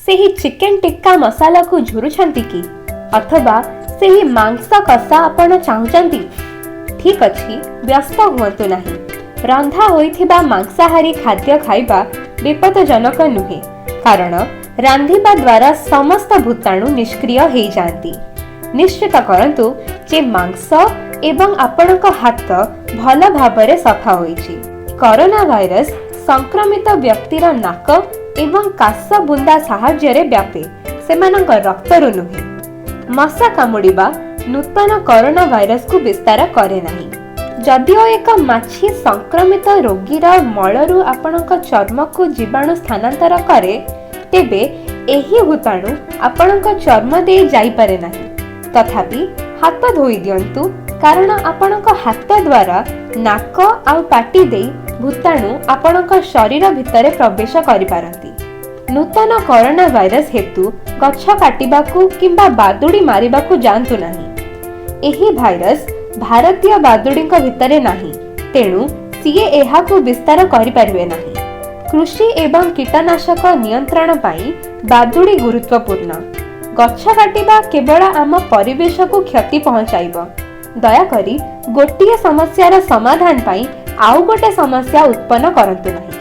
ସେହି ଚିକେନ୍ ଟିକ୍କା ମସାଲାକୁ ଝୁରୁଛନ୍ତି କି? ଅଥବା ସେହି ମାଂସ କଷା ଆପଣ ଚାହୁଁଛନ୍ତି? ଠିକ୍ ଅଛି, ବ୍ୟସ୍ତ ହୁଅନ୍ତୁ ନାହିଁ। ରନ୍ଧା ହୋଇଥିବା ମାଂସାହାରୀ ଖାଦ୍ୟ ଖାଇବା ବିପଦଜନକ ନୁହେଁ, କାରଣ ରାନ୍ଧିବା ଦ୍ୱାରା ସମସ୍ତ ଭୂତାଣୁ ନିଷ୍କ୍ରିୟ ହେଇଯାଆନ୍ତି। ନିଶ୍ଚିତ କରନ୍ତୁ ଯେ ମାଂସ ଏବଂ ଆପଣଙ୍କ ହାତ ଭଲ ଭାବରେ ସଫା ହୋଇଛି। କରୋନା ଭାଇରସ୍ ସଂକ୍ରମିତ ବ୍ୟକ୍ତିର ନାକ ଏବଂ କାଶ ବୁନ୍ଦା ସାହାଯ୍ୟରେ ବ୍ୟାପେ, ସେମାନଙ୍କ ରକ୍ତରୁ ନୁହେଁ। ମଶା କାମୁଡ଼ିବା ନୂତନ କରୋନା ଭାଇରସକୁ ବିସ୍ତାର କରେ ନାହିଁ। ଯଦିଓ ଏକ ମାଛି ସଂକ୍ରମିତ ରୋଗୀର ମଳରୁ ଆପଣଙ୍କ ଚର୍ମକୁ ଜୀବାଣୁ ସ୍ଥାନାନ୍ତର କରେ, ତେବେ ଏହି ଭୂତାଣୁ ଆପଣଙ୍କ ଚର୍ମ ଦେଇ ଯାଇପାରେ ନାହିଁ। ତଥାପି ହାତ ଧୋଇ ଦିଅନ୍ତୁ, କାରଣ ଆପଣଙ୍କ ହାତ ଦ୍ୱାରା ନାକ ଆଉ ପାଟି ଦେଇ ଭୂତାଣୁ ଆପଣଙ୍କ ଶରୀର ଭିତରେ ପ୍ରବେଶ କରିପାରନ୍ତି। ନୂତନ କରୋନା ଭାଇରସ ହେତୁ ଗଛ କାଟିବାକୁ କିମ୍ବା ବାଦୁଡ଼ି ମାରିବାକୁ ଯାଆନ୍ତୁ ନାହିଁ। ଏହି ଭାଇରସ ଭାରତୀୟ ବାଦୁଡ଼ିଙ୍କ ଭିତରେ ନାହିଁ, ତେଣୁ ସିଏ ଏହାକୁ ବିସ୍ତାର କରିପାରିବେ ନାହିଁ। କୃଷି ଏବଂ କୀଟନାଶକ ନିୟନ୍ତ୍ରଣ ପାଇଁ ବାଦୁଡ଼ି ଗୁରୁତ୍ୱପୂର୍ଣ୍ଣ। ଗଛ କାଟିବା କେବଳ ଆମ ପରିବେଶକୁ କ୍ଷତି ପହଞ୍ଚାଇବ। ଦୟାକରି ଗୋଟିଏ ସମସ୍ୟାର ସମାଧାନ ପାଇଁ ଆଉ ଗୋଟେ ସମସ୍ୟା ଉତ୍ପନ୍ନ କରନ୍ତୁ ନାହିଁ।